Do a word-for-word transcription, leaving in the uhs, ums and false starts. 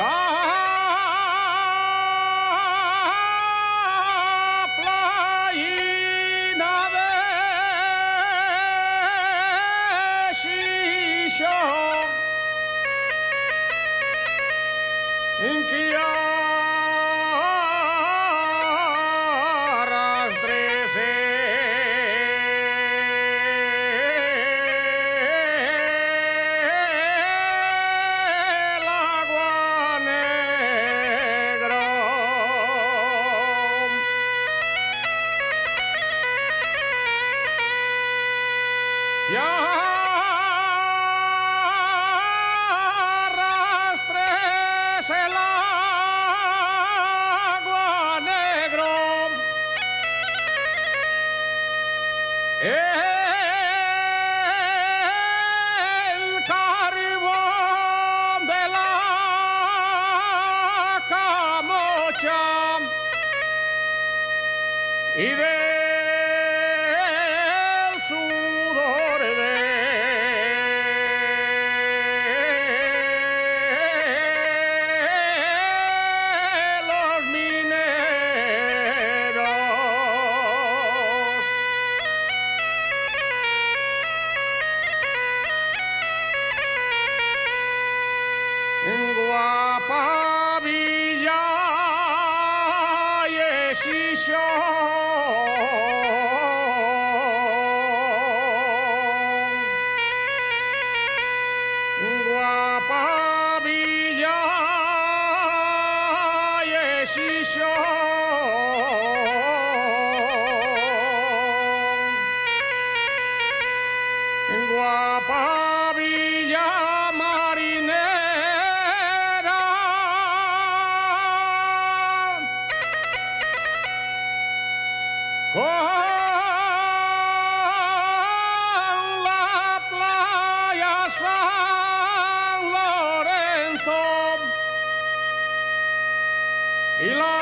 A playina de Xixón, en que arrastrese el agua negro. Y arrastres el agua negro el carbón de la camocha y del sudor de los mineros. Guapa villa ye Xixón. Guapa villa ye Xixón. Guapa villa marinera, con la playa San Lorenzo y la